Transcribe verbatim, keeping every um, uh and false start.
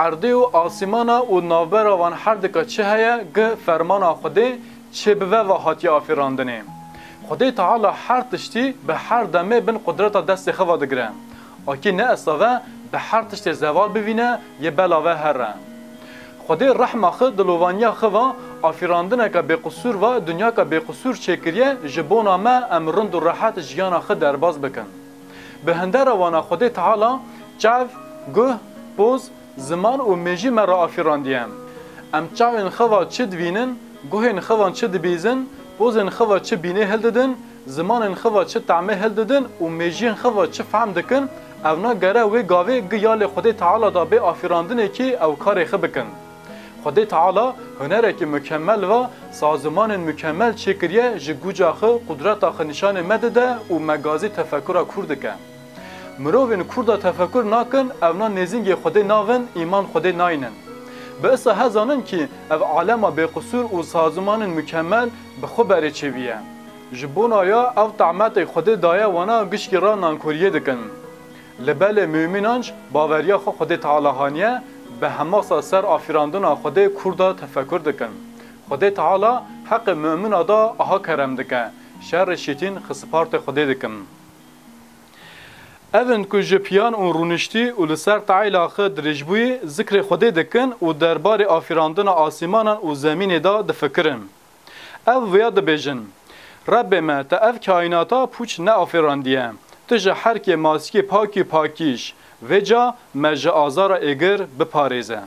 Erdê û asîmana û navbera wan her dika çi heye, gi fermana Xwedê çêbive ve hatiye afirandinê. Xwedê Teala her tiştî bi her demê bin qudreta destê xwe ve digire. Akî ne esta ve bi her tiştê zeval bivîne, yê bela ve here. Xwedê rehma xwe, dilovaniya xwe ve afirandineke bêqisûr ve dinyaka bêqisûr çêkiriye, ji bona me em rind û rehet jiyana xwe derbas bikin. Bi hindera wana Xwedê Teala çav, guh, poz, ziman û mêjî me re afirandiye. Em çavên xwe ve çi dibînin, guhên xwe ve çi dibîzin, pozên xwe ve çi bînê hildidin, zimanên xwe ve çi temê hildidin û mêjiyên xwe ve çi fehm dikin, evna gere wê gavê gi ya lê Xwedê Teala da bê afirandinekî ew karê xwe bikin. Xwedê Teala hunerekî mukemel ve, sazimanên mukemel çêkiriye, ji guca xwe, qudreta xwe nîşanê me dide û me gazî tefekura kûr dike. Mirovên kûr da tefekur nakin, evna nêzîngê Xwedê navin, îman Xwedê naynin. Bi isa hezanin kî ev alema bêqisûr û sazimanên mukemel bi xwe berê çêbiye. Ji bona ya ev tametê Xwedê daye wana gişkî ra nankoriyê dikin. Li belê mumînan jî baweriya xwe Xwedê Teala haniye, bi hemasa ser afirandina Xwedê kûr da tefekur dikin. Xwedê Teala heqê mumîna da aha kerem dike, şerê şîtîn xisipartê Xwedê dikin. Ev in ku ji piyan û rûniştî û li ser tayla xwe dirêjbûyî zikrê Xwedê dikin û derbarê afirandina asîmanan û zemînê de difikirin. Ev vêya dibêjin, Rebbê me, te ev kaînata pûç neafirandiye. Tu ji her kêmasikê pakî pakîj, vêca me ji azara êgir biparêze.